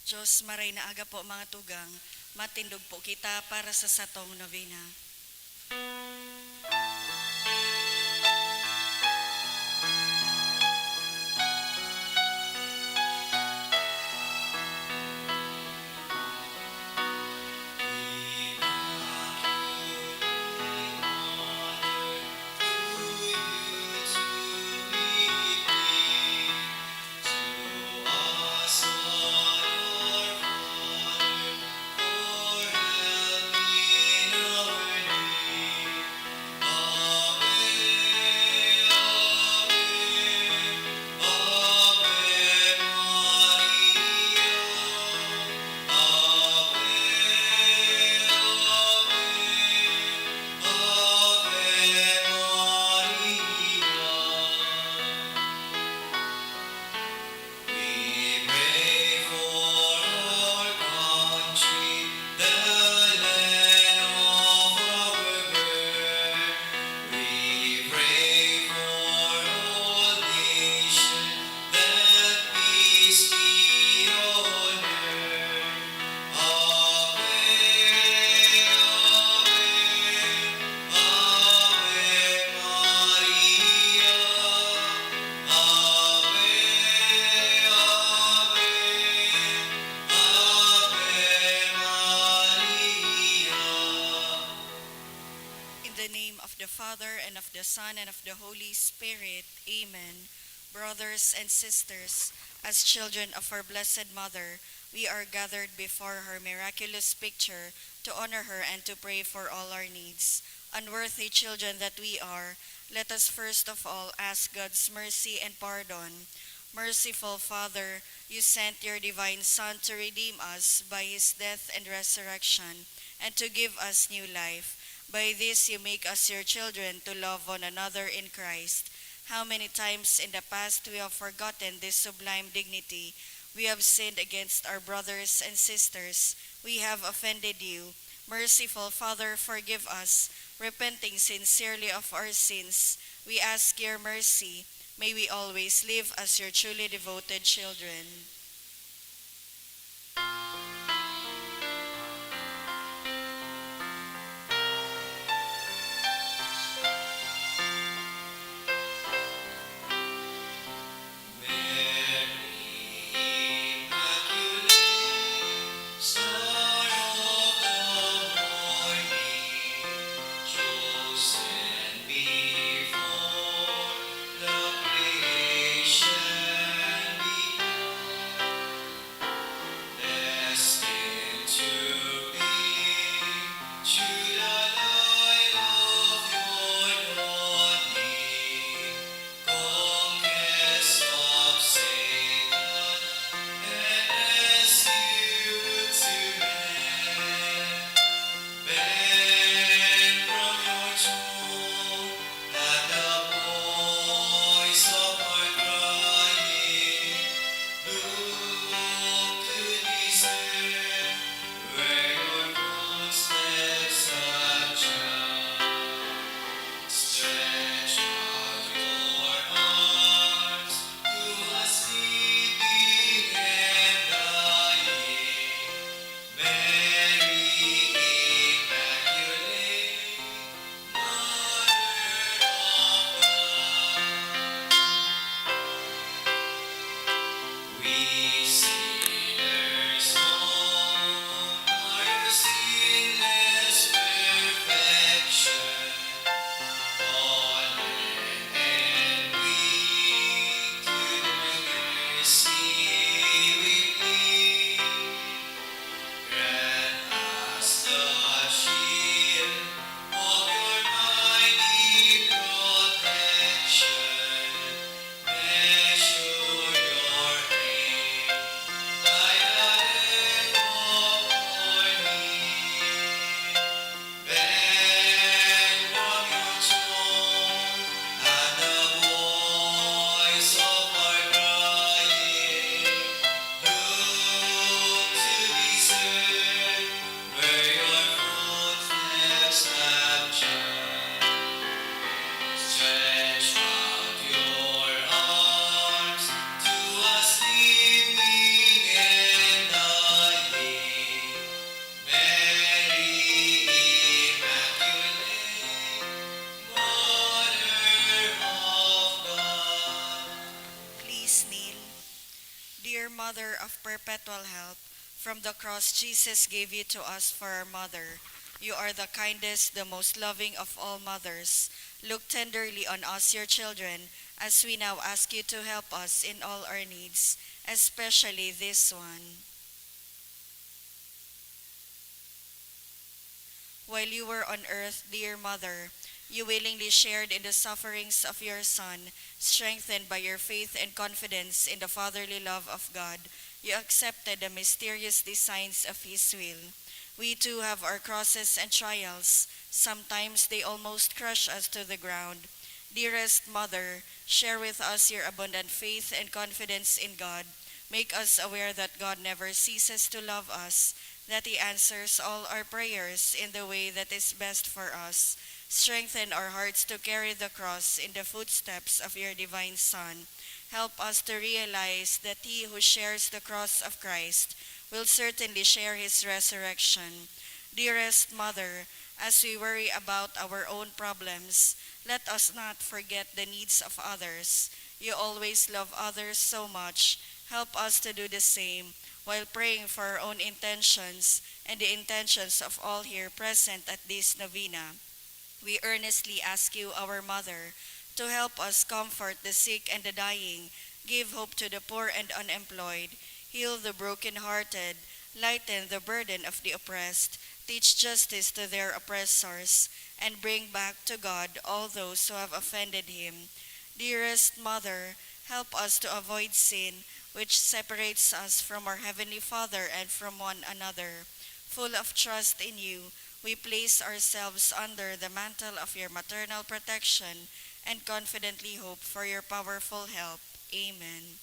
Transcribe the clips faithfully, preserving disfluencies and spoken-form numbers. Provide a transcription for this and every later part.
Diyos, maray na aga po, mga tugang, matindog po kita para sa satong novena. In the name of the Father, and of the Son, and of the Holy Spirit. Amen. Brothers and sisters, as children of our Blessed Mother, we are gathered before her miraculous picture to honor her and to pray for all our needs. Unworthy children that we are, let us first of all ask God's mercy and pardon. Merciful Father, you sent your divine Son to redeem us by his death and resurrection, and to give us new life. By this you make us your children to love one another in Christ. How many times in the past we have forgotten this sublime dignity. We have sinned against our brothers and sisters. We have offended you. Merciful Father, forgive us, repenting sincerely of our sins. We ask your mercy. May we always live as your truly devoted children. Mother of Perpetual Help, from the cross Jesus gave you to us for our mother. You are the kindest, the most loving of all mothers. Look tenderly on us, your children, as we now ask you to help us in all our needs, especially this one. While you were on earth, dear Mother, you willingly shared in the sufferings of your Son, strengthened by your faith and confidence in the fatherly love of God. You accepted the mysterious designs of His will. We too have our crosses and trials. Sometimes they almost crush us to the ground. Dearest Mother, share with us your abundant faith and confidence in God. Make us aware that God never ceases to love us, that He answers all our prayers in the way that is best for us. Strengthen our hearts to carry the cross in the footsteps of your divine Son. Help us to realize that he who shares the cross of Christ will certainly share his resurrection. Dearest Mother, as we worry about our own problems, let us not forget the needs of others. You always love others so much. Help us to do the same while praying for our own intentions and the intentions of all here present at this novena. We earnestly ask you, our Mother, to help us comfort the sick and the dying, give hope to the poor and unemployed, heal the brokenhearted, lighten the burden of the oppressed, teach justice to their oppressors, and bring back to God all those who have offended Him. Dearest Mother, help us to avoid sin, which separates us from our Heavenly Father and from one another. Full of trust in you, we place ourselves under the mantle of your maternal protection and confidently hope for your powerful help. Amen.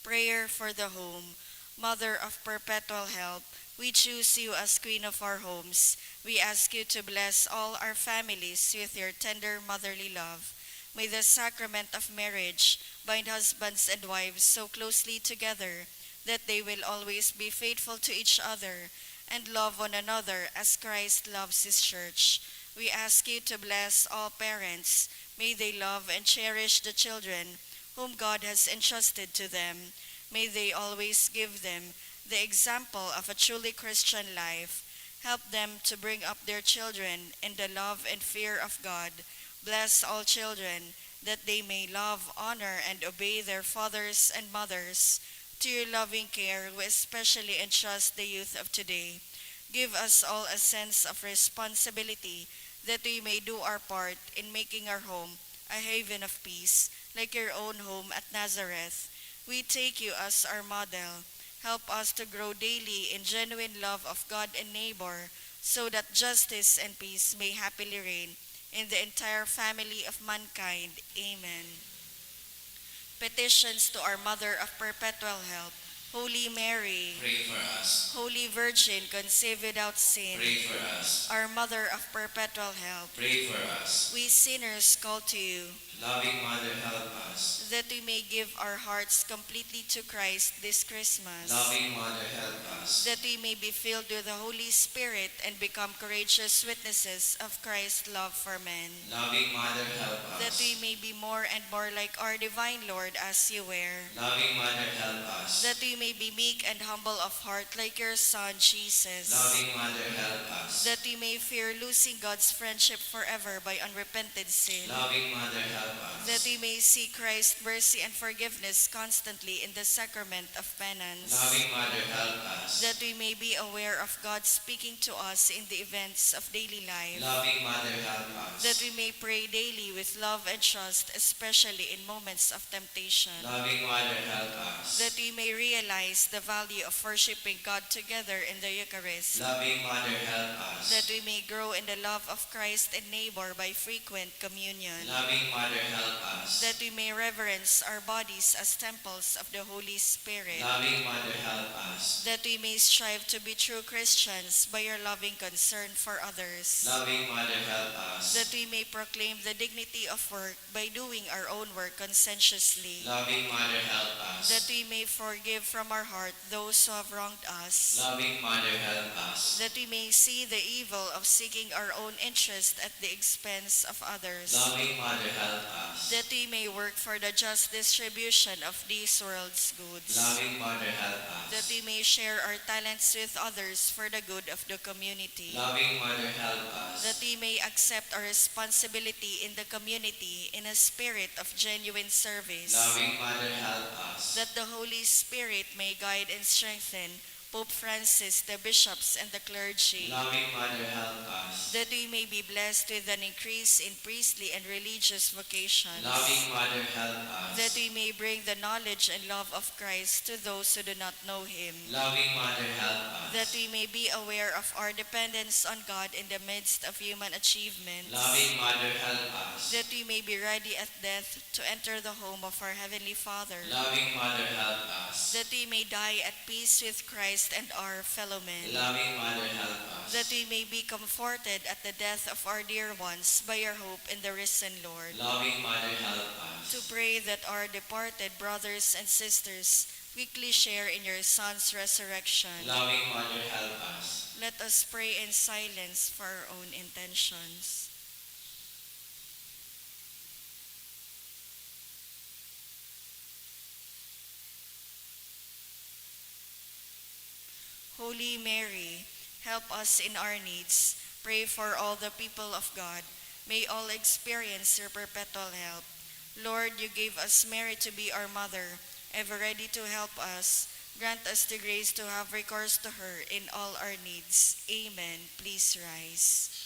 Prayer for the Home. Mother of Perpetual Help, we choose you as Queen of our homes. We ask you to bless all our families with your tender motherly love. May the sacrament of marriage bind husbands and wives so closely together that they will always be faithful to each other and love one another as Christ loves His church. We ask you to bless all parents. May they love and cherish the children whom God has entrusted to them. May they always give them the example of a truly Christian life. Help them to bring up their children in the love and fear of God. Bless all children that they may love, honor, and obey their fathers and mothers. To your loving care, we especially entrust the youth of today. Give us all a sense of responsibility that we may do our part in making our home a haven of peace, like your own home at Nazareth. We take you as our model. Help us to grow daily in genuine love of God and neighbor, so that justice and peace may happily reign in the entire family of mankind. Amen. Petitions to our Mother of Perpetual Help, Holy Mary. Pray for us. Holy Virgin conceived without sin. Pray for us. Our Mother of Perpetual Help. Pray for us. We sinners call to you. Loving Mother, help us. That we may give our hearts completely to Christ this Christmas. Loving Mother, help us. That we may be filled with the Holy Spirit and become courageous witnesses of Christ's love for men. Loving Mother, help us. That we may be more and more like our divine Lord as you were. Loving Mother, help us. That we may be meek and humble of heart like your Son, Jesus. Loving Mother, help us. That we may fear losing God's friendship forever by unrepented sin. Loving Mother, help us. That we may see Christ's mercy and forgiveness constantly in the sacrament of penance. Loving Mother, help us. That we may be aware of God speaking to us in the events of daily life. Loving Mother, help us. That we may pray daily with love and trust, especially in moments of temptation. Loving Mother, help us. That we may realize the value of worshiping God together in the Eucharist. Loving Mother, help us. That we may grow in the love of Christ and neighbor by frequent communion. Loving Mother, help us. That we may reverence our bodies as temples of the Holy Spirit. Loving Mother, help us. That we may strive to be true Christians by your loving concern for others. Loving Mother, help us. That we may proclaim the dignity of work by doing our own work conscientiously. Loving Mother, help us. That we may forgive from our heart those who have wronged us. Loving Mother, help us. That we may see the evil of seeking our own interest at the expense of others. Loving Mother, help us. That we may work for the just distribution of this world's goods. Loving Mother, help us. That we may share our talents with others for the good of the community. Loving Mother, help us. That we may accept our responsibility in the community in a spirit of genuine service. Loving Mother, help us. That the Holy Spirit may guide and strengthen Pope Francis, the bishops, and the clergy. Loving Mother, help us. That we may be blessed with an increase in priestly and religious vocations. Loving Mother, help us. That we may bring the knowledge and love of Christ to those who do not know Him. Loving Mother, help us. That we may be aware of our dependence on God in the midst of human achievements. Loving Mother, help us. That we may be ready at death to enter the home of our Heavenly Father. Loving Mother, help us. That we may die at peace with Christ and our fellow men. Loving Mother, help us. That we may be comforted at the death of our dear ones by our hope in the risen Lord. Loving Mother, help us. To pray that our departed brothers and sisters quickly share in your Son's resurrection. Loving Mother, help us. Let us pray in silence for our own intentions. Holy Mary, help us in our needs. Pray for all the people of God. May all experience your perpetual help. Lord, you gave us Mary to be our mother, ever ready to help us. Grant us the grace to have recourse to her in all our needs. Amen. Please rise.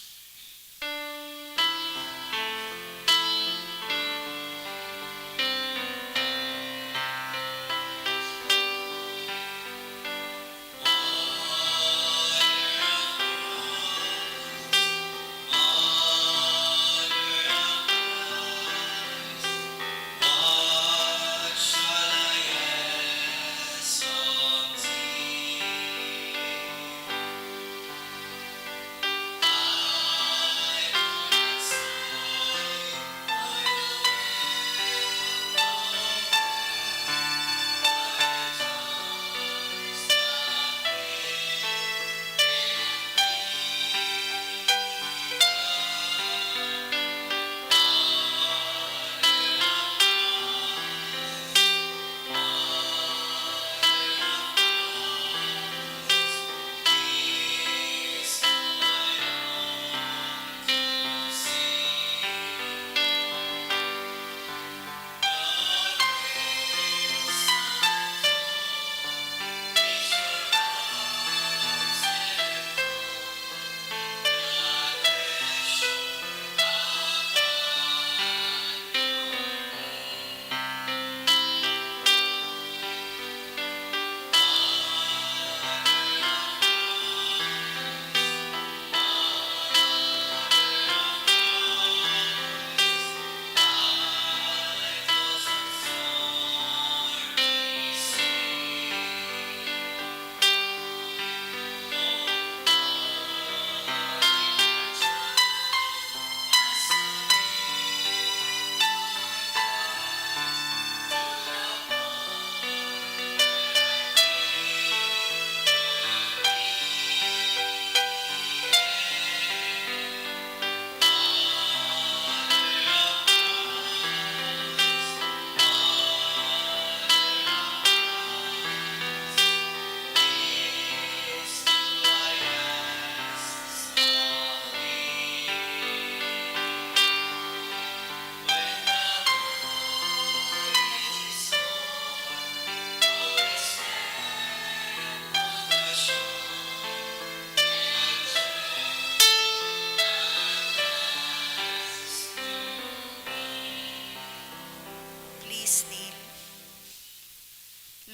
Please kneel.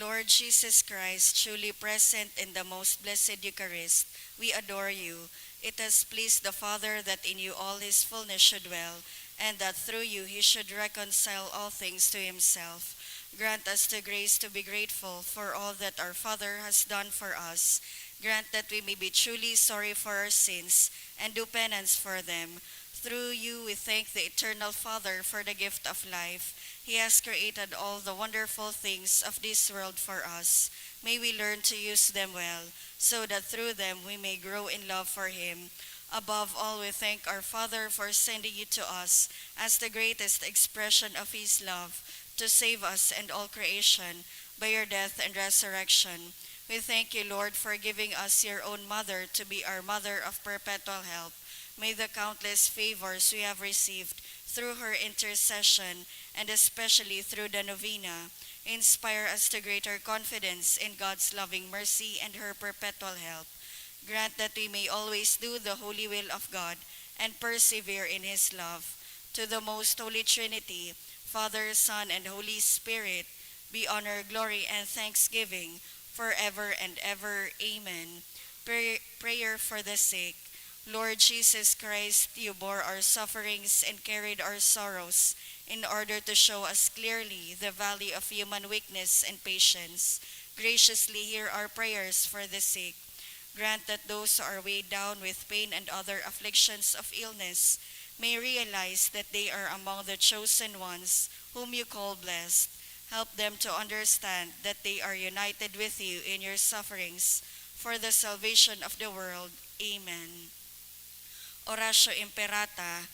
Lord Jesus Christ, truly present in the most blessed Eucharist, we adore you. It has pleased the Father that in you all his fullness should dwell, and that through you he should reconcile all things to himself. Grant us the grace to be grateful for all that our Father has done for us. Grant that we may be truly sorry for our sins and do penance for them, Through you, we thank the Eternal Father for the gift of life. He has created all the wonderful things of this world for us. May we learn to use them well, so that through them we may grow in love for Him. Above all, we thank our Father for sending you to us as the greatest expression of His love to save us and all creation by your death and resurrection. We thank you, Lord, for giving us your own mother to be our mother of perpetual help. May the countless favors we have received through her intercession, and especially through the novena, inspire us to greater confidence in God's loving mercy and her perpetual help. Grant that we may always do the holy will of God and persevere in His love. To the Most Holy Trinity, Father, Son, and Holy Spirit, be honor, glory, and thanksgiving forever and ever. Amen. Pray- prayer for the sick. Lord Jesus Christ, you bore our sufferings and carried our sorrows in order to show us clearly the value of human weakness and patience. Graciously hear our prayers for the sick. Grant that those who are weighed down with pain and other afflictions of illness may realize that they are among the chosen ones whom you call blessed. Help them to understand that they are united with you in your sufferings for the salvation of the world. Amen. Oratio Imperata.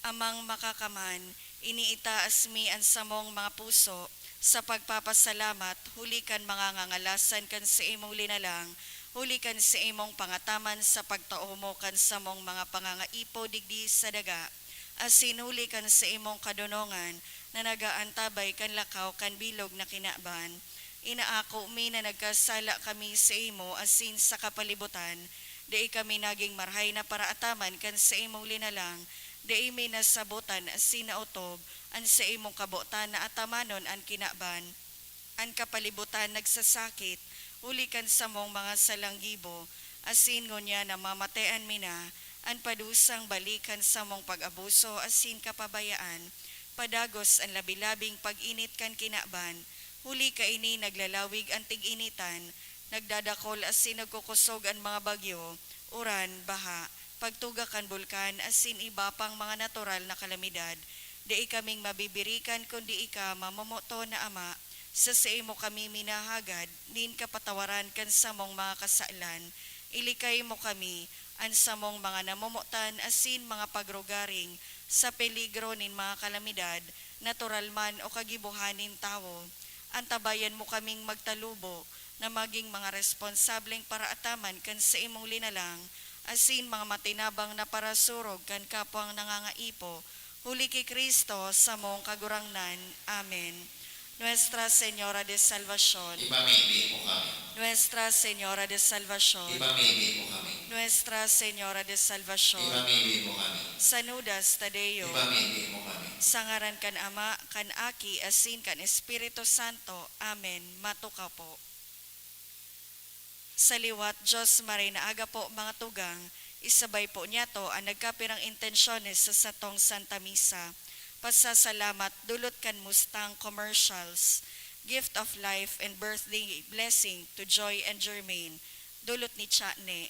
Amang Makakaman, iniitaas mi an samong mga puso sa pagpapasalamat huli kan mga ngangalasan kan saimong linalang, huli kan saimong pangataman sa pagtao mo kan samong mga pangangaipo digdi sa daga, asin huli kan saimong kadonongan na nag-aantabay kan lakaw kan bilog na kinaban. Inaako mi na nagkasala kami saimo asin sa kapalibutan. Dai kami nagin marahay na paraataman kan saimong linalang. Dai mi nasabotan asin naotob an saimong kabotan na atamanon an kinaban. An kapalibutan nagsasakit huli kan samong mga salang gibo, asin ngunyan namamatean mi na an padusang bali kan samong pag-abuso asin kapabayaan, padagos an labi-labing pag-init kan kinaban. Huli kaini naglalawig an tig-initan, nagdadakol asin nagkukosog an mga bagyo, uran, baha, pagtuga kan bulkan asin iba pang mga natural na kalamidad. Dai kaming mabibirikan kun dai ka mamomoton na Ama. Sa saimo kami minahagad nin kapatawaran kan samong mga kasalan. Ilikay mo kami, an samong mga namomotan asin mga pagrugaring, sa peligro nin mga kalamidad, natural man o kagibohan nin tawo. Antabayan mo kaming magtalubo na magin mga responsableng paraataman kan saimong linalang, asin mga matinabang na parasurog kan kapwang nangangaipo, huli ki Cristo, samong Kagurangnan. Amen. Nuestra Señora de Salvacion. Ipamibi mo kami. Nuestra Señora de Salvacion. Ipamibi mo kami. Nuestra Señora de Salvacion. Ipamibi mo kami. San Judas Tadeo. Ipamibi mo kami. Sa ngaran kan Ama, kan Aki, asin kan Espiritu Santo. Amen. Matukaw po. Sa liwat, Diyos maray na aga po, mga tugang, isabay po niyato an nagkapirang intensyones sa satong Santa Misa. Pasasalamat dulot kan Mustang Commercials, Gift of Life and Birthday Blessing to Joy and Jermaine, dulot ni Chane.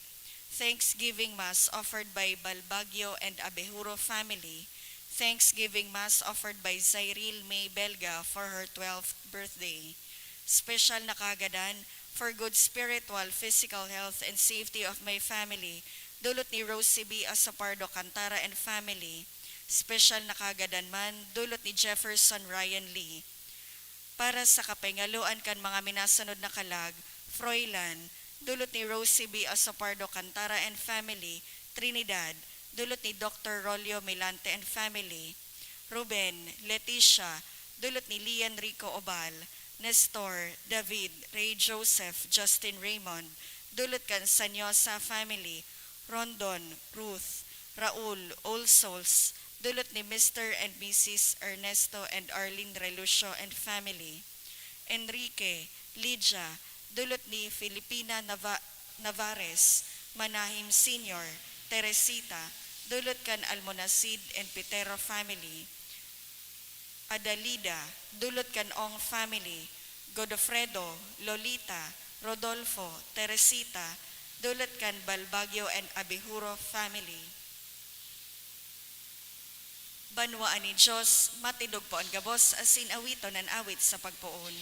Thanksgiving Mass offered by Balbagyo and Abejuro family. Thanksgiving Mass offered by Zairil May Belga for her twelfth birthday. Special na kahagadan for good spiritual, physical health and safety of my family, dulot ni Rosie B Asopardo Cantara and family. Special na kahagadan man, dulot ni Jefferson Ryan Lee. Para sa kapahingaloan kan mga minasunod na kalag, Froilan, dulot ni Rosie B Asopardo Cantara and family, Trinidad, dulot ni Doctor Rolio Milante and family, Ruben, Leticia, dulot ni Lian Rico Obal, Nestor, David, Ray Joseph, Justin Raymond, dulot kan Sanyosa family, Rondon, Ruth, Raul, All Souls, dulot ni Mister and Missus Ernesto and Arlene Relucio and family, Enrique, Lydia, dulot ni Filipina Nava-, Navares, Manahim Senior, Teresita, dulot kan Almonacid and Pitero family, Adalida, dulot kan Ong family, Godofredo, Lolita, Rodolfo, Teresita, dulot kan Balbagyo and Abihuro family. Banwaan nin Dios, matindog po an gabos, asin awiton an awit sa pagpoon.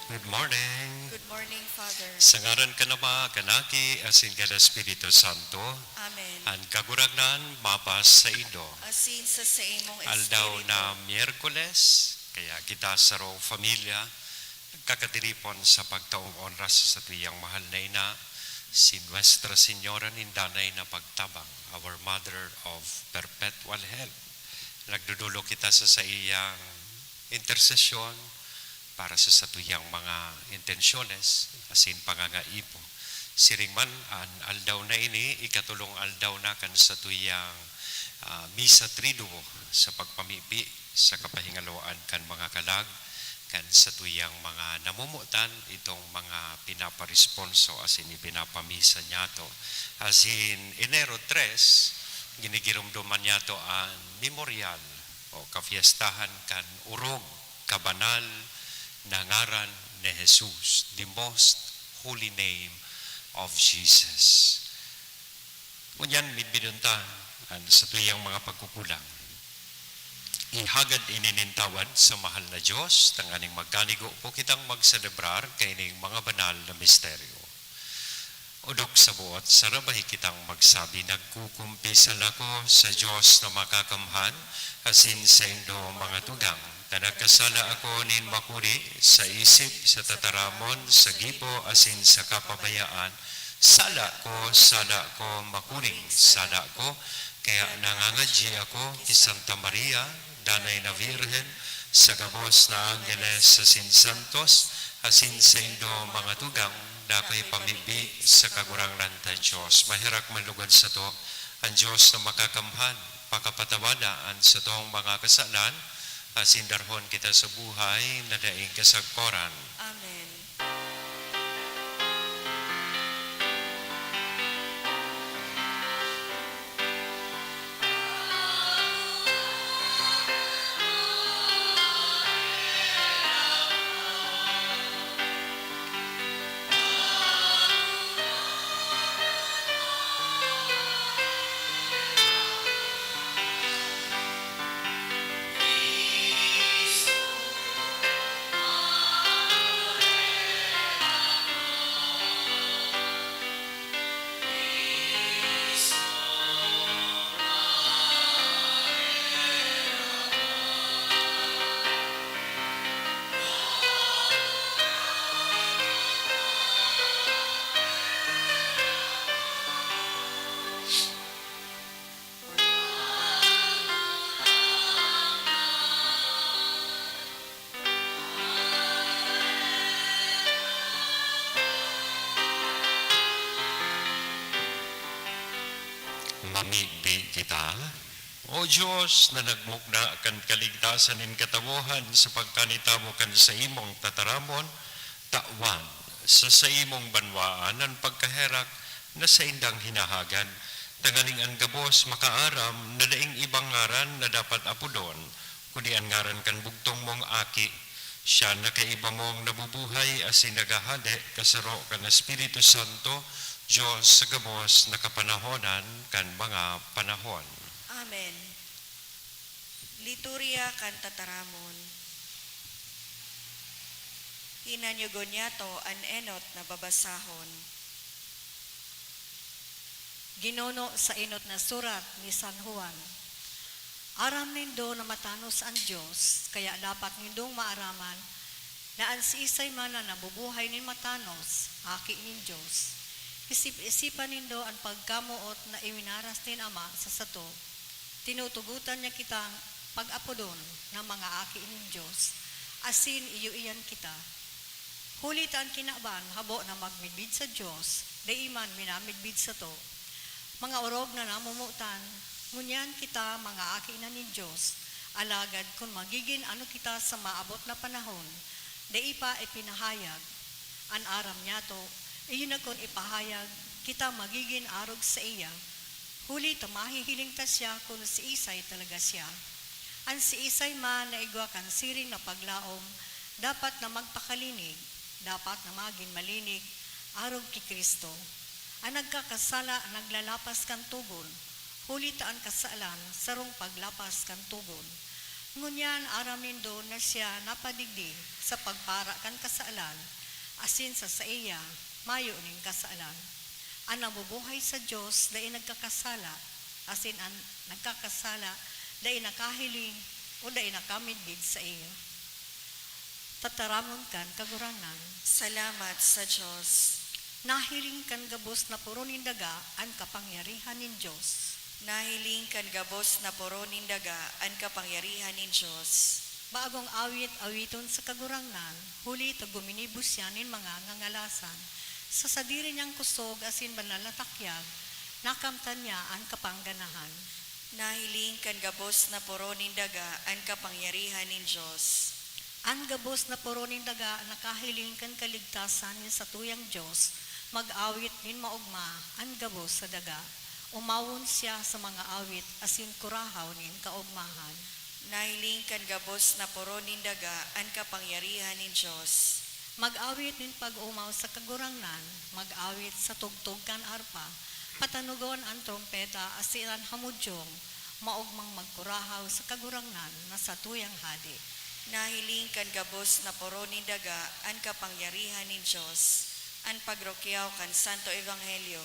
Good morning. Good morning, Father. Sa ngaran kan Ama, kan Aki, asin kan Espiritu Santo. Amen. An Kagurangnan mapasaindo. Asin sa saimong Aldaw espiritu. Na Miyerkules, kaya kita sarong pamilya, nagkakatiripon sa pagtaong onra sa satuyang mahal na ina, si Nuestra Señora nin Danay na Pagtabang, our Mother of Perpetual Help. Nagdudulog kita sa saiyang intersesyon para sa satuyang mga intensyones asin pangangaipo. Siring man, an aldaw na ini, ikatolong aldaw na kan satuyang, ah, Misa Triduo sa pagpamibi sa kapahingaloan kan mga kalag kan satuyang mga namomotan, itong mga pinaparesponso asin ipinapamisa niyato. Asin Enero tres, ginigiromdoman niyato an Memorial o kafiestahan kan orog, kabanal na ngaran ni Jesus, the most holy name of Jesus. Ngunyan, midbidon ta an satuyang mga pagkukulang. Ihagad ini nin tawad sa mahal na Dios, tanganing magkanigo po kitang magselebrar kaining mga banal na misteryo. Odok sa buot sarabahi kitang magsabi, nagkukumpisal ako sa Dios na Makakamhan asin saindo, mga tugang, ta nagkasala ako nin makuri sa isip, sa tataramon, sa gibo, asin sa kapabayaan. Sala ko, sala ko, makuring sala ko. Kaya nangangadyi ako ki Santa Maria, Danay na Birhen, sa gabos na anggeles asin santos, asin saindo, mga tugang, dakul pamibi sa Kagurangnan ta Dios. Maherak man lugod sato an Dios na Makakamhan, pakapatawada an satong mga kasalan, asin darhon kita sa buhay na daing kasagkoran. Amen. Mamibi kita. O Dios, na nagmugna kan kaligtasan nin katawohan sa pagkanitamo kan saimong tataramon, tawan sa saimong banwaan an pagkaherak na saindang hinahagad, tanganing an gabos makaaram na daing ibang ngaran na dapat apodon, kundi an ngaran kan bugtong mong Aki. Siya na kaiba mong nabubuhay asin naghahade kasaro kan Espiritu Santo, Dios sa gabos na kapanahonan kan mga panahon. Amen. Liturya kan Tataramon. Hinanyugon niyato an enot na babasahon. Ginuno sa enot na surat ni San Juan. Aram nindo na matanos an Dios, kaya dapat nindong maaraman na an siisay man na nabubuhay nin matanos, aki nin Dios. Isip-isipan nindo an pagkamoot na iwinaras nin Ama sa sato. Tinutugotan niya kitang pag-apodon na mga aki nin Dios, asin iyo iyan kita. Huli ta an kinaban habo na magmidbid sa Dios, dai man minamidbid sato. Mga orog na namomotan, ngunyan kita mga aki na nin Dios, alagad kun magigin ano kita sa maabot na panahon, dai pa ipinahayag. An aram niyato, iyo na kun ipahayag, kita magigin arog saiya, huli ta mahihiling ta siya kun siisay talaga siya. An siisay man na igwa kan siring na paglaom, dapat na magpakalinig, dapat na magin malinig, arog ki Cristo. An nagkakasala naglalapas kan togon, huli ta an kasalan sarong paglapas kan togon. Ngunyan aram nindo na siya napadigdi sa pagpara kan kasalan, asin sa saiya mayo nin kasalan. An nabubuhay sa Dios dai nagkakasala, asin an nagkakasala dai nakahiling o dai nakamidbid saiya. Tataramon kan Kagurangnan. Salamat sa Dios. Nahiling kan gabos na poro nin daga an kapangyarihan nin Dios. Nahiling kan gabos na poro nin daga an kapangyarihan nin Dios. Bagong awit awiton sa Kagurangnan, huli ta guminibo siya nin mga ngangalasan. Sa sadiri niyang kusog asin banal na takyag, nakamtan niya an kapangganahan. Nahiling kan gabos na poro nin daga an kapangyarihan nin Dios. An gabos na poro nin daga nakahiling kan kaligtasan nin satuyang Dios, mag-awit nin maogma an gabos sa daga. Omawon siya sa mga awit asin kurahaw nin kaogmahan. Nahiling kan gabos na poro nin daga an kapangyarihan nin Dios. Mag-awit nin pag-omaw sa Kagurangnan, mag-awit sa tugtog kan arpa, patanugon an trompeta asin an hamudyong, maogmang magkurahaw sa Kagurangnan na satuyang Hade. Nahiling kan gabos na poro nin daga an kapangyarihan nin Dios, an pagrukyaw kan Santo Ebanghelyo.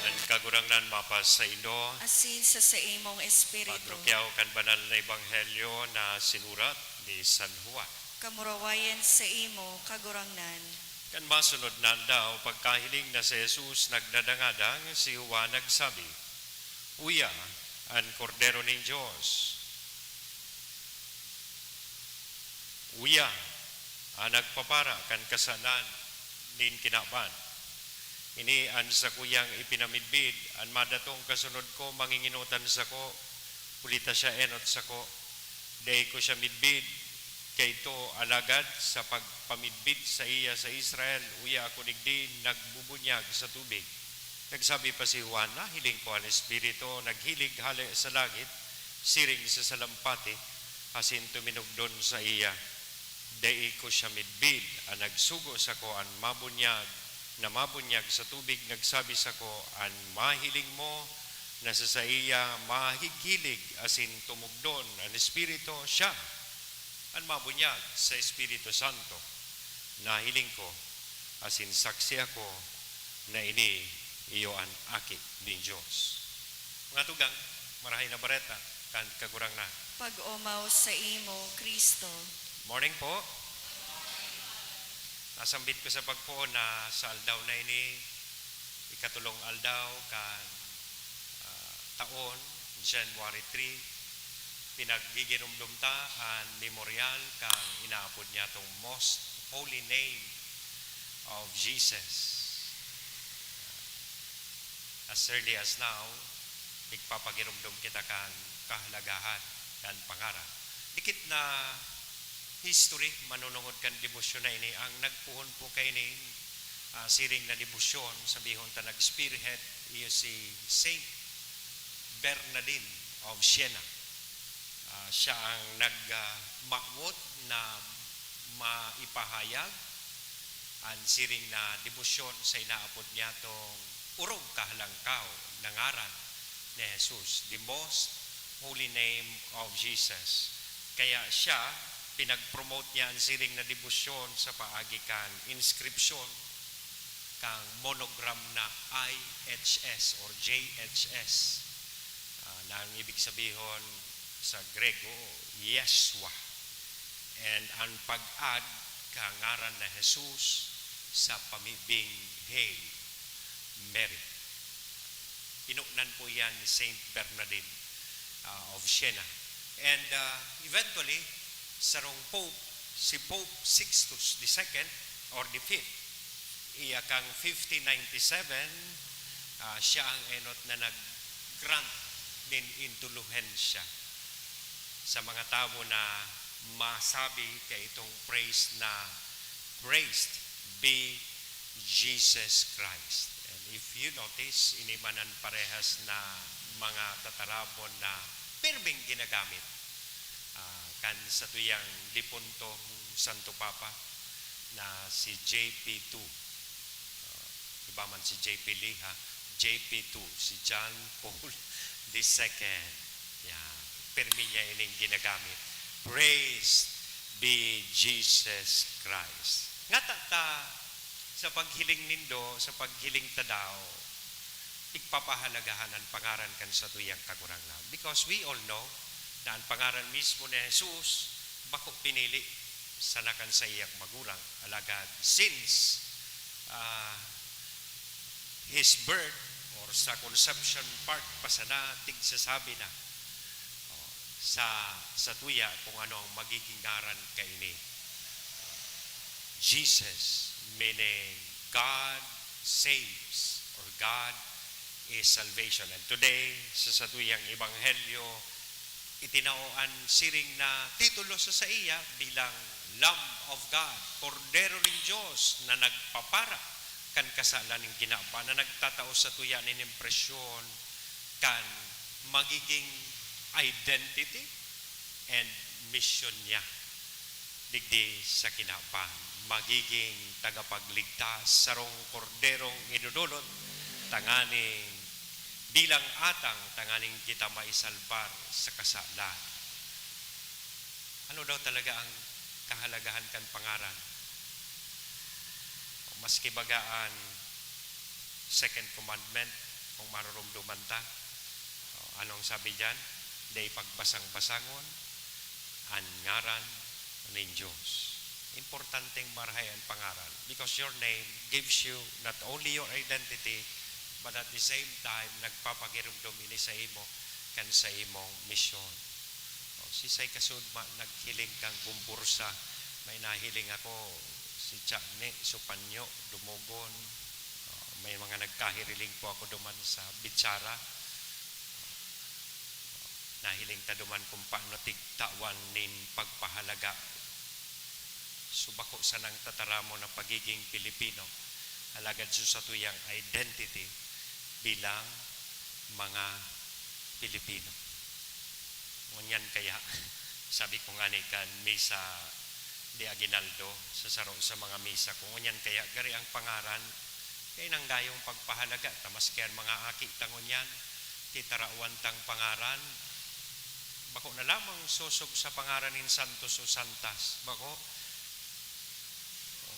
An Kagurangnan mapasaindo. Asin sa saimong espiritu. Pagrukyaw kan banal na ebanghelyo na sinurat ni San Juan. Kamurawayan saimo, Kagurangnan. Kan masunod na aldaw, pagkahiling na si Jesus nagdadangadang, si Juan nagsabi, "Uya an Kordero nin Dios! Uya an nagpapara kan kasalan nin kinaban! Ini an sakuyang ipinamidbid, an madatong kasunod ko, mangingenotan sako, huli ta siya enot sako. Dai ko siya midbid. Kaidto, alagad sa pagpamidbid saiya sa Israel, uya ako digdi nagbubunyag sa tubig." Nagsabi pa si Juan, "Nahiling ko an Espiritu naghilig hale sa langit, siring sa salampati, asin tuminugdon saiya." Dai ko siya midbid. An nagsugo sako an mabunyag, na mabunyag sa tubig, nagsabi sako, "An mahiling mo na sa saiya mahighilig asin tumugdon an Espiritu, siya an mabunyag sa Espiritu Santo." Nahiling ko, asin saksi ako, na ini iyo an Aki nin Dios. Mga tugang, Marahay na Bareta kan Kagurangnan. Pag-omaw saimo, Cristo. Morning po. Nasambit ko sa pagpoon na sa aldaw na ini, ikatulong aldaw kan, ah, taon, January three, pinaggigiromdom ta an memorial kan inaapod niyatong Most Holy Name of Jesus. As early as now, nagpapagiromdom kita kan kahalagahan kan pangaran. Dikit na history, manunungod kan debosyon na ini, ang nagpoon po kaini, ah, siring na debosyon, sabihon ta nag-spearhead, iyo si Saint Bernardine of Siena. Ah, siya ang nag, ah, mawot na maipahayag an siring na debosyon sa inaapod niyatong orog kahalangkaw na ngaran ni Jesus, the most holy name of Jesus. Kaya siya, pinag-promote niya an siring na debosyon sa paagi kan inskripsyon, kan monogram na I H S or J H S, ah, na ang ibig sabihon sa Grego, Yeshua. And ang pag-add kan ngaran na Jesus sa pamibing Hail Mary. Pinuknan po yan ni Saint Bernardine, ah, of Siena. And, ah, eventually, sarong pope, si Pope Sixtus the second or the fifth, iya kang fifteen ninety-seven, ah, siya ang enot na nag-grant nin indulhensya sa mga tawo na masabi kaitong phrase na, "Praised be Jesus Christ." And if you notice, ini man an parehas na mga tataramon na pirming ginagamit, ah, kan satuyang dipuntong Santo Papa na si J P two. Ah, iba man si J P Lee, ha? J P two, si John Paul the second. Yan. Pirmi niya ining ginagamit. "Praise be Jesus Christ." Ngata ta, sa paghiling nindo, sa paghiling ta daw, igpapahalagahan an pangaran kan satuyang Kagurangnan. Because we all know na an pangaran mismo ni Jesus bako pinili sana kan saiyang magurang. Alagad since, ah, his birth or sa conception part pa sana, tigsasabi na, oh, sa, sa tuya kung ano ang magiging ngaran kaini. Jesus, meaning God saves or God is salvation. And today, sa satuyang ebanghelyo, itinao an siring na titulo sa saiya bilang Lamb of God, Kordero nin Dios na nagpapara kan kasalan nin kinaban, na nagtatao sa tuya nin impresyon kan magiging identity and mission niya digdi sa kinaban. Magiging tagapagligtas, sarong korderong idodolot tanganing bilang atang tanganing kita maisalbar sa kasalan. Ano daw talaga ang kahalagahan kan pangaran? Maski baga an second commandment, kung marurumduman ta, o, anong sabi diyan? "Dai pagbasang-basangon an ngaran nin Dios." Importanteng marahay an pangaran because your name gives you not only your identity, but at the same time, nagpapagiromdom ini sa imo kan sa imong misyon. O, sisay kasud ma-, naghiling kang gumbursa, may nahiling ako, si Chane, Supanyo, Dumogon. O, may mga nagkahiriling po ako duman sa Bitsara. Nahiling ta duman kung paano tigtawan nin pagpahalaga. So, bako sanang tataramon na pagiging Pilipino, alagad so satuyang identity bilang mga Pilipino. Ngunyan kaya, sabi ko ngani kan misa de aguinaldo, sa saro sa mga misa ko, ngunyan kaya gari ang pangaran, kaya nang dayong pagpahalaga ta, maski an mga aki ta ngunyan, titarawan tang pangaran, bako na lamang sosog sa pangaran nin santos o santas, bako.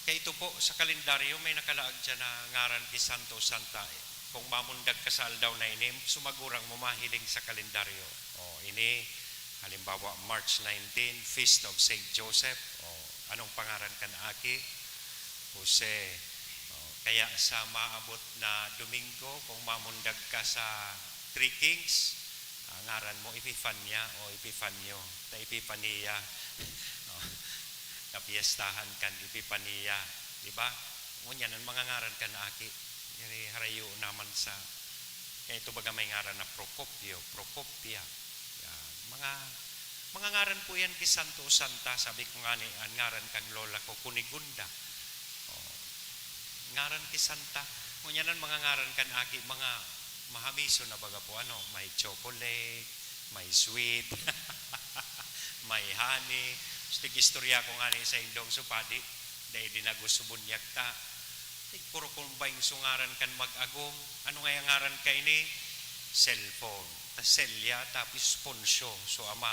Kaya ito po, sa kalendaryo, may nakalaag dyan na ngaran ki santo o santa. Kung mamundag ka sa aldaw na ini, sumagurang mo mahiling sa kalendaryo. O, ini, halimbawa, March nineteen, Feast of Saint Joseph. O, anong pangaran kan aki? Jose. Oh, kaya sa maabot na Domingo, kung mamundag ka sa Three Kings, ah, ngaran mo Epifania o Epifanio, ta Epifania. Oh, kapiestahan kan Epifania, di ba? Ngunyan, an mga ngaran kan aki, diri harayo naman sa, kaya ito baga may ngaran na Procopio, Procopia. Yan. Mga, mga ngaran po yan ki santo o santa. Sabi ko nga ni, an ngaran kan lola ko, Cunegunda. Oh, ngaran ki santa. Ngunyan an mga ngaran kan aki, mga mahamison na baga po, ano, may chocolate, may sweet, may honey. Tig-istorya ko nga ni sa indong supadi, dahil di na gusto bunyag ta. Tig puro kumbay ang sungaran kan mag-agom. Ano nga yung ngaran kaini? Cellphone. Ta Celia, tapos Poncio, so ama.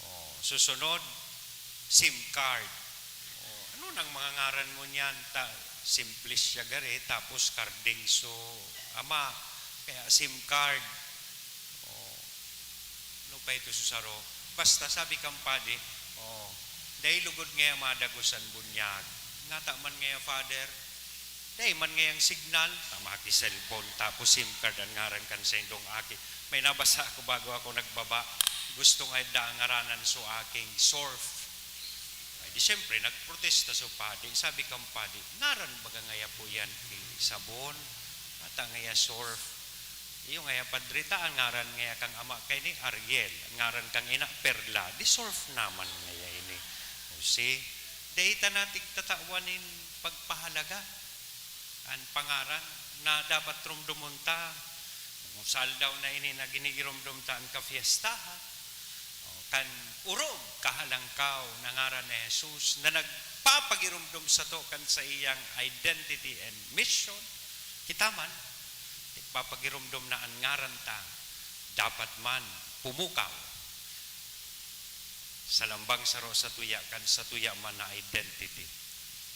Oh, susunod, SIM card. Oh, ano nang mga ngaran mo niyan? Ta, Simplicia gari, tapos Carding, so ama. Kaya SIM card. Oh, ano pa ito, susaro? Basta, sabi kang padi, oh, dahil lugod ngaya madagos an bunyag. Ngata man ngaya, Father, dai man ngayang signal, ta maki-cellphone, tapos SIM card an ngaran kan saindong aki. May nabasa ako bago ako nagbaba. Gusto nga daang ngaranan so aking Surf. Ay, di siyempre, nagprotesta so padi. Sabi kang padi, "Ngaran baga ngaya po yan ki sabon? Ata ngaya Surf?" Iyo ngaya, padre, ta an ngaran ngaya kang ama kaini Ariel, an ngaran kang ina Perla, di Surf naman ngaya ini. O si, dai ta natigtatawan nin pagpahalaga an pangaran na dapat rumdomon ta. Kung sa aldaw na ini na ginigiromdom ta an kafiestahan, o, kan orog kahalangkaw na ngaran ni Jesus na nagpapagiromdom sato kan saiyang identity and mission, kita man, nagpapagiromdom na an ngaran ta dapat man pumukaw sa lambang saro satuya kan satuya man na identity.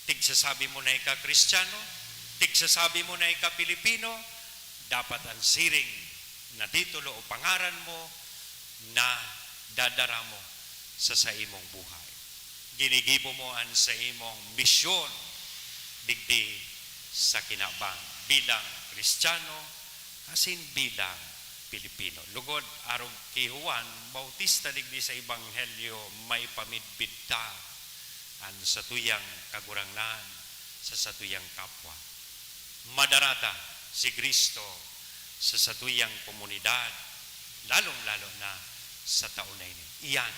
Tigsasabi mo na ika Kristiyano, tigsasabi mo na ika Pilipino, dapat an siring na titulo o pangaran mo na dadara mo sa saimong buhay. Ginigibo mo an saimong misyon digdi sa kinaban bilang Kristiyano asin bilang Pilipino. Lugod, arog ki Juan Bautista digdi sa Ebanghelyo, maipamidbid ta an satuyang Kagurangnan sa satuyang kapwa. Madara ta si Cristo sa satuyang komunidad, lalong-lalo na sa taon na ini. Iyan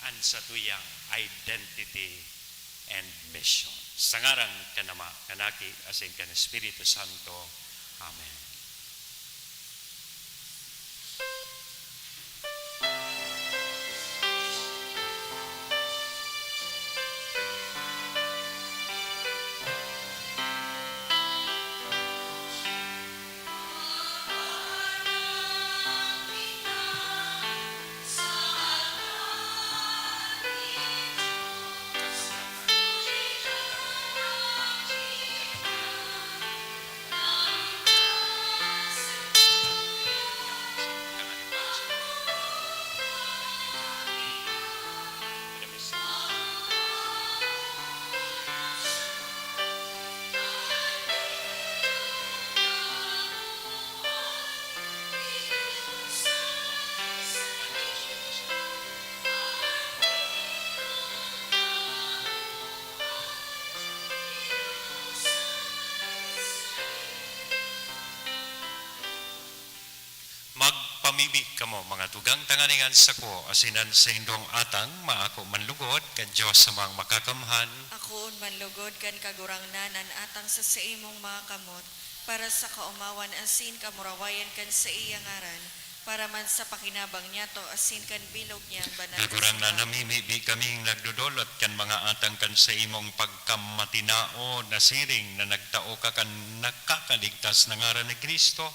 an satuyang identity and mission. Sa ngaran kan Ama, kan Aki, asin kan Espiritu Santo. Amen. Magpamibi kamo, mga tugang, tanganing an sako asin an saindong atang maako man lugod kan Dios Amang Makakamhan. Akoon man lugod kan Kagurangnan an atang sa saimong mga kamot, para sa kaomawan asin kamurawayan kan saiyang ngaran, para man sa pakinabang niyato asin kan bilog niyang banal na Kagurangnan, singaw. Namimibi kaming nagdodolot kan mga atang kan saimong pagkamatinaon na siring na nagtao ka kan nakakaligtas na ngaran ni Cristo,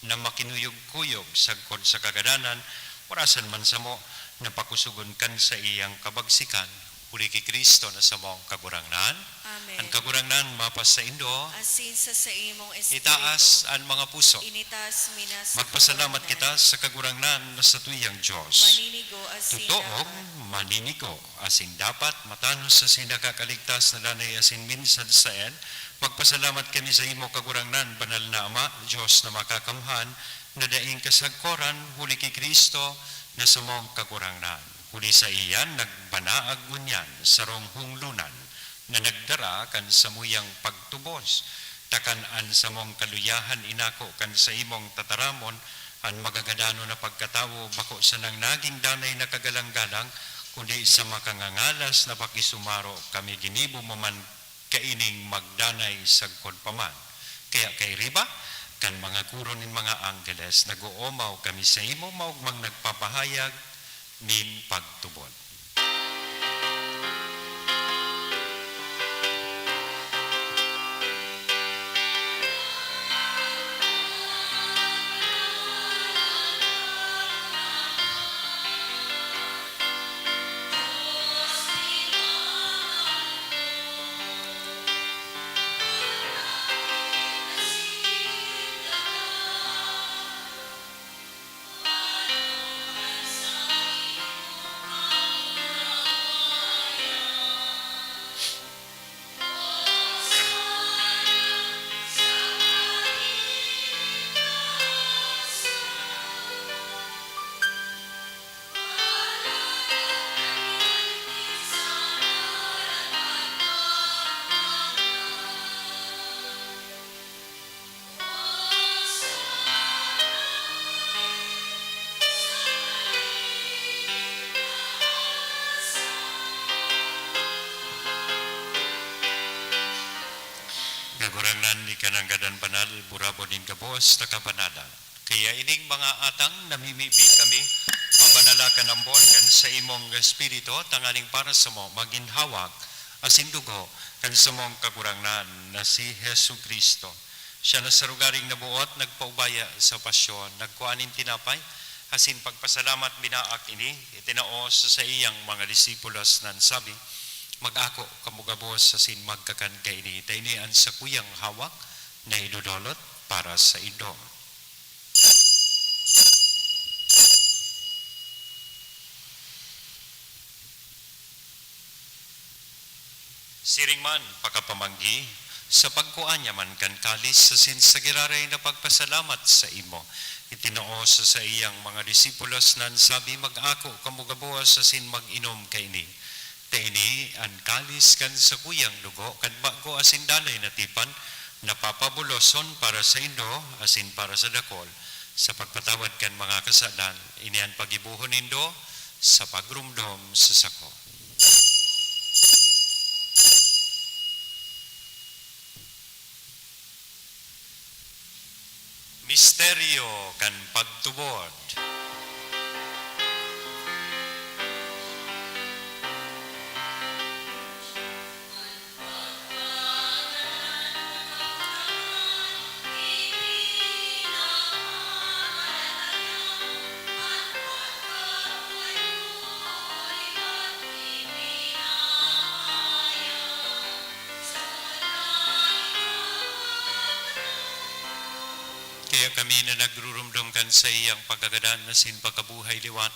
na makinuyog-kuyog sagkod sa kagadanan, orasan man samo na pakusogon kan saiyang kabagsikan. Huli ki Cristo na samong Kagurangnan. Amen. An Kagurangnan mapasaindo. Asin sa saimong espiritu. Itaas an mga puso. Initaas mi na sa Magpasalamat Kagurangnan. Kita sa Kagurangnan na satuyang Dios. Maninigo asin Totoong dapat. Maninigo asin dapat, matanos asin nakakaligtas na danay asin minsan saen. Magpasalamat kami sa imo, Kagurangnan, Banal na Ama, Dios na makakamhan, na daing kasagkoran, huli ki Cristo na samong Kagurangnan. Huli sa iyan, nagbanaag ngunyan sarong hunglonan na nagdara kan samuyang pagtubos, ta kan an samong kaluyahan inako kan saimong tataramon, an magagadanon na pagkatawo bako sanang naging danay na kagalang-galang, kundi sa makangangalas na pakisumaro kami ginibo mo man kaining magdanay sagkod pa man. Kaya kairiba kan mga koro nin mga anggeles, nag-oomaw kami saimo, maogmang nagpapahayag nin pagtubod. Kagurangnan, ika nanggad an banal, burabod nin gabos na kabanalan. Kaya ining mga atang namimibi kami, pabanala kan ambon kan saimong Espiritu, tanganing para samo magin hawak asin dugo kan samong Kagurangnan na si Jesu-Cristo. Siya na sa lugaring nabuot, nagpaubaya sa pasyon, nagkua nin tinapay, asin pagpasalamat, binaak ini, itinao sa saiyang mga disipulos na nagsabi, "Mag-ako kamo gabos asin magkakan kaini, ta ini an sakuyang hawak na idodolot para saindo." Siring man, pakapamanggi, sa pagkua niya man kan kalis asin sa giraray na pagpasalamat saimo, itinao sa saiyang mga disipulos na nagsabi, "Mag-ako kamo gabos asin mag-inom kaini. Ta ini an kalis kan sakuyang dugo kan bago asin danay na tipan, na papabuloson para saindo asin para sa dakol, sa pagpatawad kan mga kasalan. Ini an paggibohon nindo sa pagromdom sa sako." Misteryo kan pagtubod. Kaya kami na nagrurumdom kan saiyang pagkagadan asin pagkabuhay liwat,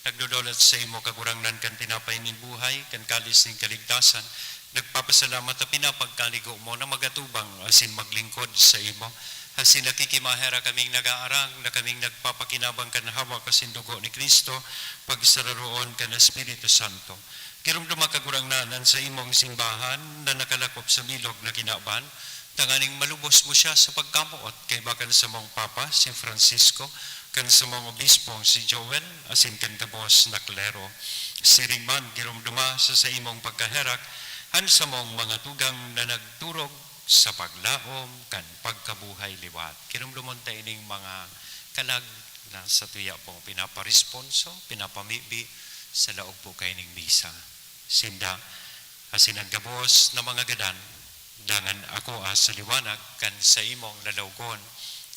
nagdodolot saimo, Kagurangnan, kan tinapay nin buhay, kan kalis nin kaligtasan, nagpapasalamat ta pinapagkaligo mo na magatubang asin maglingkod saimo. Asin nakikimaherak kaming nag-aarang na kaming nagpapakinabang kan hawak asin dugo ni Cristo, pagsararoon kan Espiritu Santo. Giromdoma, Kagurangnan, an saimong simbahan na nakalakop sa bilog na kinaban, tanganing malubos mo siya sa pagkamoot kaiba kan samong Papa, si Francisco, kan samong Obispong si Joel, asin kan gabos na klero. Siring man, giromdoma sa saimong pagkaherak an samong mga tugang na nagturog sa paglaom kan pagkabuhay liwat. Giromdomon ta ining mga kalag na satuya pong pinaparesponso, pinapamibi sa laog po kaining misa. Sinda, asin an gabos na mga gadan, dangan ako, ah, sa liwanag kan saimong lalawgon.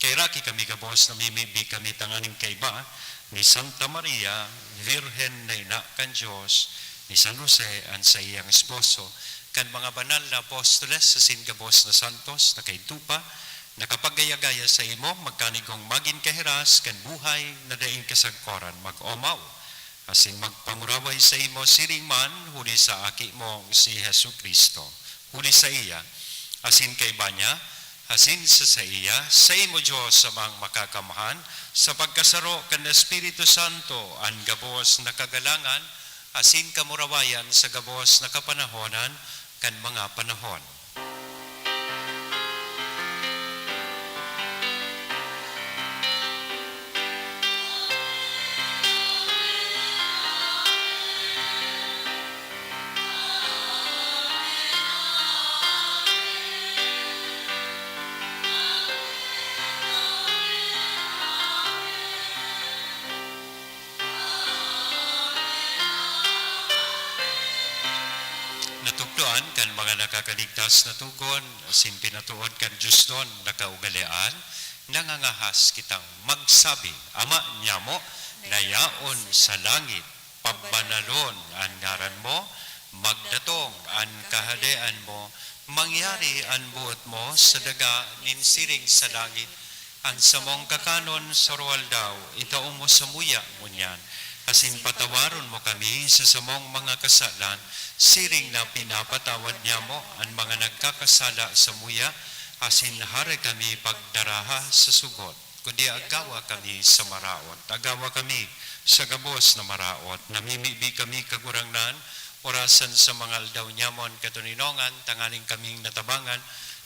Kaheraki kami gabos, namimibi kami tanganing kaiba ni Santa Maria, Virgen na ina kan Dios, Ni San Jose, an saiyang esposo, kan mga banal na apostoles asin gabos na santos na kaidto pa, nakapagaya-gaya sa imo, magkanigong magin kahiras kan buhay na daing kasagkoran mag-omaw, asin magpamuraway sa imo siring man huli sa Aki mong si Jesu-Cristo. Huli saiya, asin kaiba niya, asin sa saiya, sa imo Dios Amang Makakamhan, sa pagkasaro kan Espiritu Santo, an gabos na kagalangan, asin kamurawayan sa gabos na kapanahonan kan mga panahon. Natukdoan kan mga nakakaligtas na togon, asin pinatuod kan Dios don na kaugalean, nangangahas kitang magsabi, Ama nyamo na yaon sa langit, pabanalon an ngaran mo, magdatong an kahadean mo, mangyari an boot mo sa daga nin siring sa langit. An samong kakanon sa aroaldaw, itao mo samuya ngunyan, asin patawaron mo kami sa samong mga kasalan, siring na pinapatawad nyamo an mga nagkakasala samuya, asin hare kami pagdaraha sa sugot, kundi agawa kami sa maraot. Agawa kami sa gabos na maraot. Namimibi kami, Kagurangnan, orasan sa mga aldaw nyamon katoninongan, tanganing kaming natabangan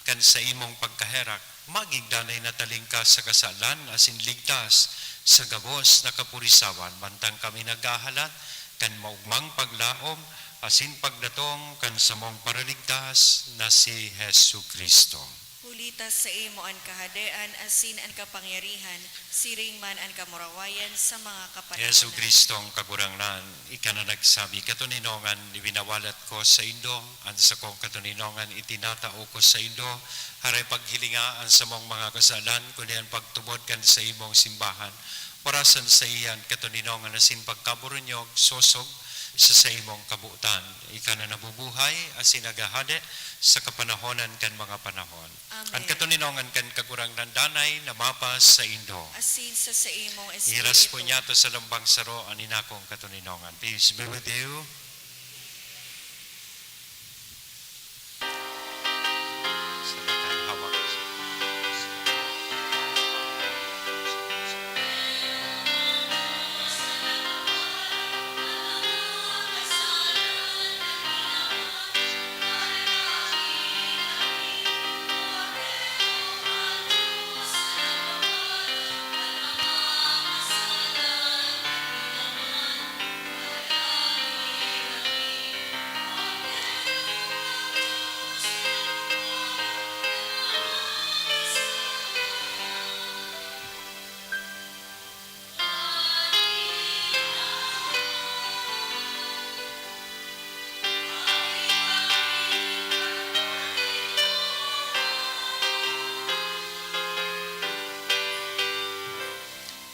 kan saimong pagkaherak, magin danay na talingkas sa kasalan asin ligtas sa gabos na kapurisawan, mantang kami naghahalat kan maogmang paglaom asin pagdatong kan samong Paraligtas na si Jesu-Cristo. Huli ta saimo an kahadean asin an kapangyarihan, siring man an kamurawayan sa mga kapanahonan. Jesu-Cristong Kagurangnan, ika na nagsabi, Katoninongan, ibinawalat ko saindo an sakong katoninongan, itinatao ko saindo. Hare, paghilinga an samong mga kasalan, kundi an pagtubod kan saimong simbahan. Orasan saiya an katoninongan asin pagkaburunyog, sosog sa saimong kabotan. Ika na nabubuhay asin naghahade sa kapanahonan kan mga panahon. Amen. An katoninongan kan Kagurangnan danay na mapasaindo. Asin sa saimong espiritu. Ihiras po niyato sa lambang saro an inakong katoninongan. Peace be with you.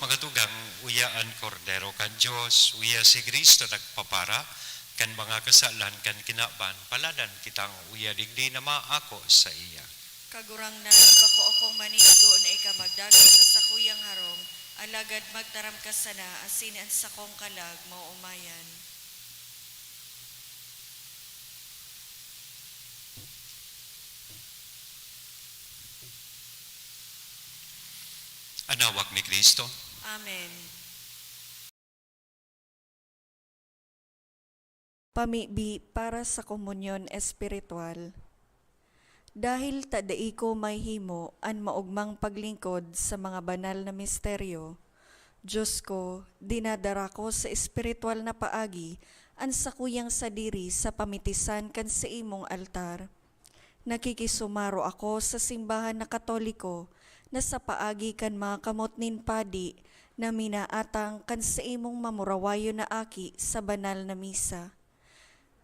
Mga tugang, uya an Kordero kan Dios, uya si Cristo nagpapara kan mga kasalan kan kinaban, paladan kitang uya digdi na maako saiya. Kagurangnan, bako akong manigo na ika magdagos sa sakuyang harong, alagad magtaram ka sana asin an sakong kalag maoomayan. An hawak ni Cristo. Amen. Pamibi para sa komunyon espiritual. Dahil ta dai ko mahimo an maogmang paglingkod sa mga banal na misteryo, Diyos ko, dinadara ko sa espiritual na paagi an sakuyang sadiri sa pamitisan kan saimong altar. Nakikisumaro ako sa simbahan na Katoliko na sa paagi kan mga kamot nin padi na minaatang kan saimong mamurawayon na aki sa banal na misa.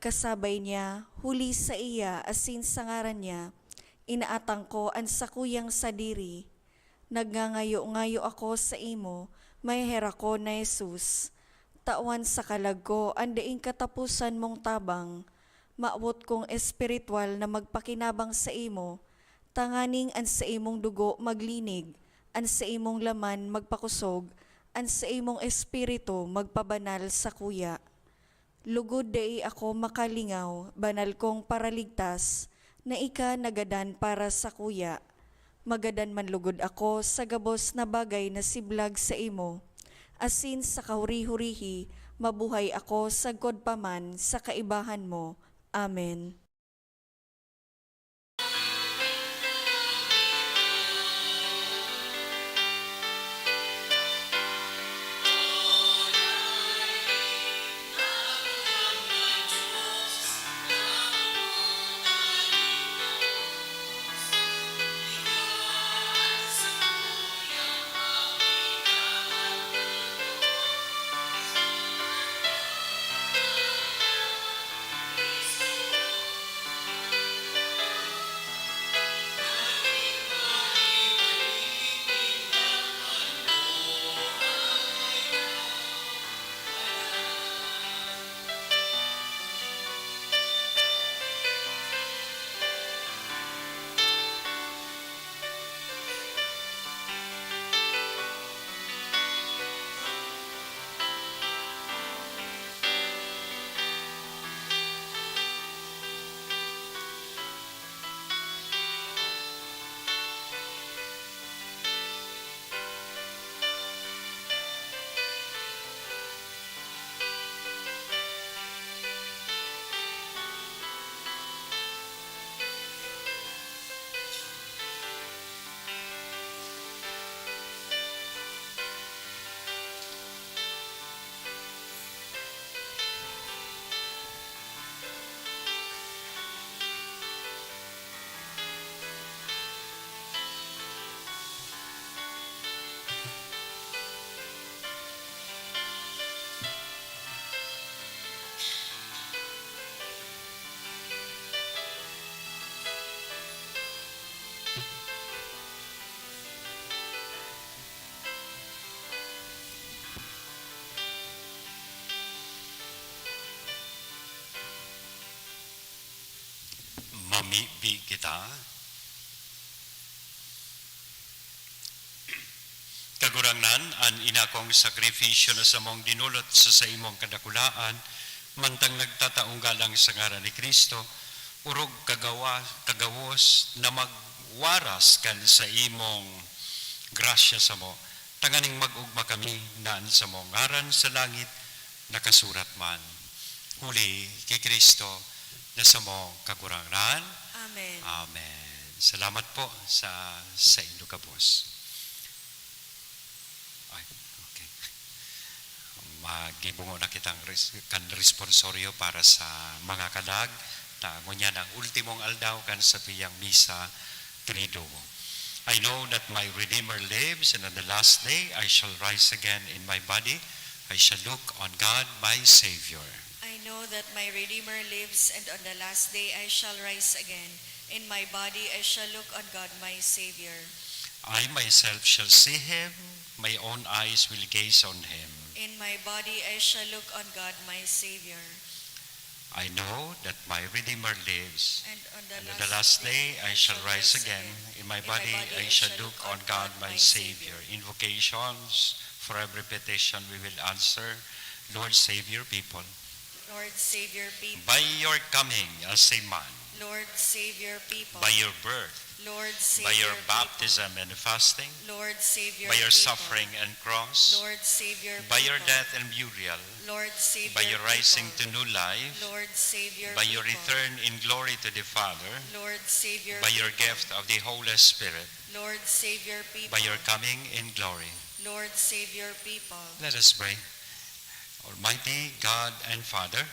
Kasabay niya, huli saiya asin sa ngaran niya, inaatang ko an sakuyang sadiri. Nagngangayo-ngayo ako saimo, maheherakon na Jesus, Tawan sa kalag ko an daing kataposan mong tabang. Mawot kong espiritual na magpakinabang saimo, tanganing an saimong dugo maglinig, an saimong laman magpakosog, an saimong espiritu magpabanal sakuya. Lugod dai ako makalingaw, banal kong Paraligtas, na ika nagadan para sakuya. Magadan man lugod ako sa gabos na bagay na siblag saimo, asin sa kahuri-hurihi mabuhay ako sagkod pa man sa kaibahan mo. Amen. Mamibi kita. Kagurangnan, an inakong sakrifisyo na samong dinulot sa saimong kadakulaan, mantang nagtataong galang sa ngaran ni Cristo, orog kagawa-, kagawos na magwaras kan saimong grasya samo, tanganing mag-ogma kami na an samong ngaran sa langit nakasurat man. Huli ki Cristo na samong Kagurangnan. Amen. Amen. Salamat po sa, sa indo gabos. Ay, okay. Maghibungo na kitang res-, kan responsorio para sa mga kalag. Ta, ngunyan ang ultimong aldaw kan satuyang misa, Triduum. I know that my Redeemer lives, and on the last day I shall rise again. In my body I shall look on God, my Savior. I know that my Redeemer lives, and on the last day I shall rise again. In my body I shall look on God, my Savior. I myself shall see him, my own eyes will gaze on him. In my body I shall look on God, my Savior. I know that my Redeemer lives. And on the last day I shall rise again. In my body I shall look on God, my Savior. Invocations for every petition we will answer. Lord, save your people. Lord, save your people. By your coming as a man. Lord, save your people. By your birth. Lord, save your people. By your baptism and fasting. Lord, save your people. By your suffering and cross. Lord, save your people. By your death and burial. Lord, save your people. By your rising to new life. Lord, save your people. By your return in glory to the Father. Lord, save your people. By your gift of the Holy Spirit. Lord, save your people. By your coming in glory. Lord, save your people. Let us pray. Almighty God and Father,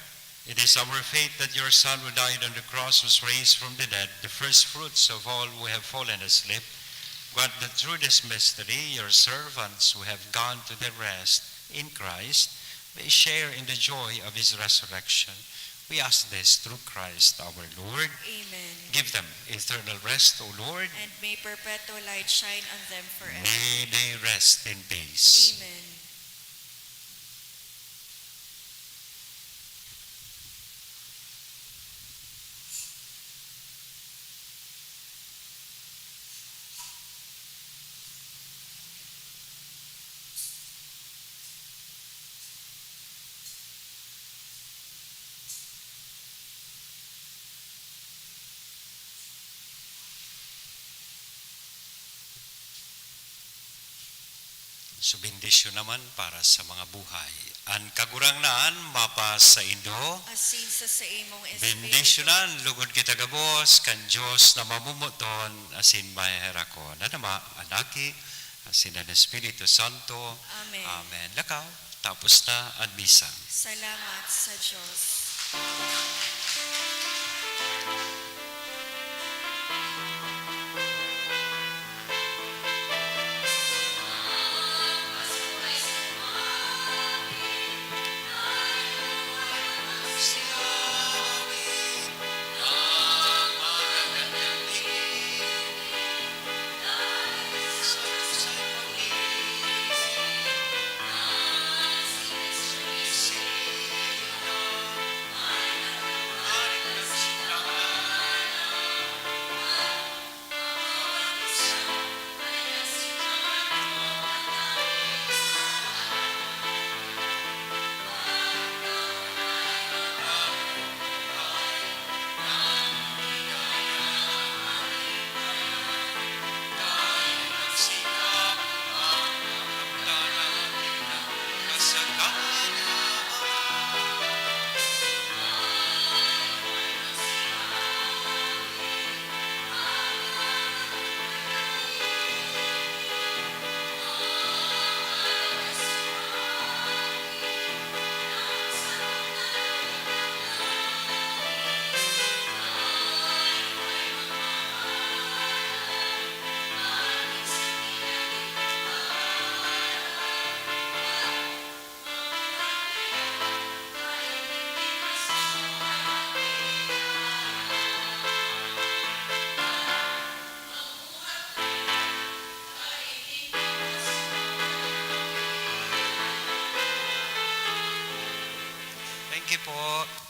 it is our faith that your Son who died on the cross was raised from the dead, the first fruits of all who have fallen asleep. Grant that through this mystery your servants who have gone to their rest in Christ may share in the joy of his resurrection. We ask this through Christ our Lord. Amen. Give them eternal rest, O Lord. And may perpetual light shine on them forever. May they rest in peace. Amen. So, bendisyon naman para sa mga buhay. An Kagurangnan mapasaindo. Asin sa saimong espiritu. Bendisyonan lugod kita gabos kan Dios na mamomoton asin maheherakon, an Ama, an Aki, asin an Espiritu Santo. Amen. Amen. Lakaw, tapos na an misa. Salamat sa Diyos. Thank you po.